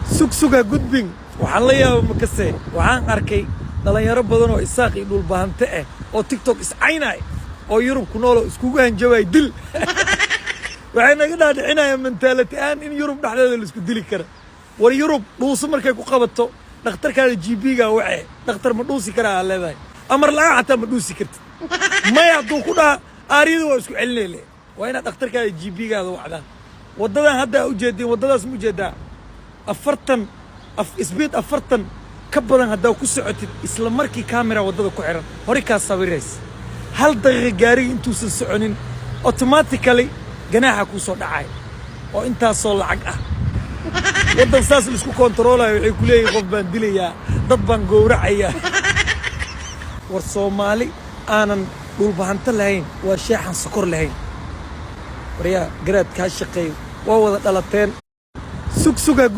Sugsuga gudbin. Waxaan la yaaba makase, waxaan arkay dhalinyaro badan oo Isaaq iyo Dhulbahante ah oo TikTok iscaynay oo Yurub ku nool oo iskugu hanjabay dil. Waxay naga dhaadhicinayaan mentality aan in Yurub dhexdeeda laisku dili kara. War Yurub dhuuso markay ku qabato, dhakhtarkaada GP-ga wace. "Dhakhtar, ma dhuusi karaa?" aa leedahay. Amar la-aan xataa ma dhuusi kartid. Maya hadduu ku dhaha, aaryada waa isku celinay. Waa inaad dhakhtarkaada GP-gaada wacdaa. Waddadan hadda aa ujeediin, waddadaas ma ujeedaa? 40 speed, 40 ka badan haddaa ku socotid, isla markii camera waddada ku xiran hore kaa sawiraysa. Hal daqiiqa gaariga intuusan soconin, automatically ganaaxa kuu soo dhacay oo intaasoo lacag ah. Waddan saas laisku kontaroolayo, waxay ku leeyihin qof baan dilayaa, dad baan gowracayaa. War Soomaali aanan Dhulbahanto lahayn waa sheexan sokor lahayn. Waryaa, garaad kaa shaqeeyo, waa wada dhalateen. Sug sugaa.